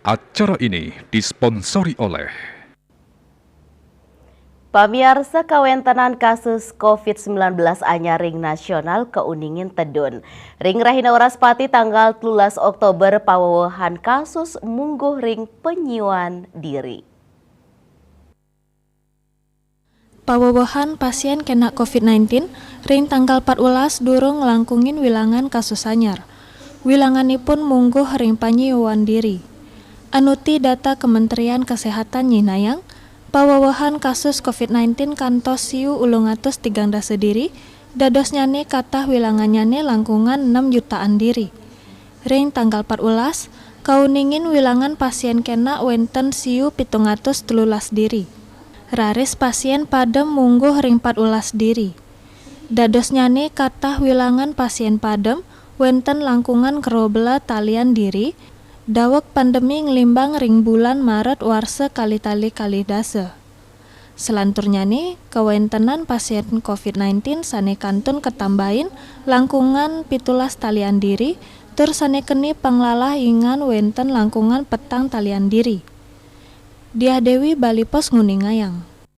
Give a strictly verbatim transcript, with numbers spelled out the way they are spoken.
Acara ini disponsori oleh Pamiarsa, kawéntenan kasus covid sembilan belas anyar ring nasional kauningin tedun. Ring rahina Wraspati tanggal telulas Oktober, pawewehan kasus mungguh ring panyiuan diri. Pawewehan pasien kena covid nineteen ring tanggal patbelas durung nglangkungin wilangan kasus anyar. Wilanganipun mungguh ring panyiuan diri. Anuti data Kementerian Kesehatan nyinayang, pawewehan kasus covid nineteen kantos siu ulung atus tigang dasa diri, dadosnyane katah wilangannyane langkungan enam jutaan diri. Ring tanggal patbelas, kauningin wilangan pasien kena wenten siu pitung atus telulas diri. Raris pasien padem mungguh ring patbelas diri. Dadosnyane katah wilangan pasien padem wenten langkungan kerobela talian diri, daweg pandemi nglimbang ring bulan Maret warsa kalih tali kalih dasa. Selanturnyane, kawentenan pasien covid nineteen sane kantun katambahin langkungan pitulas talian diri, tur sane keni panglalah ingan wenten langkungan petang talian diri. Diah Dewi, Bali Post, nguningayang.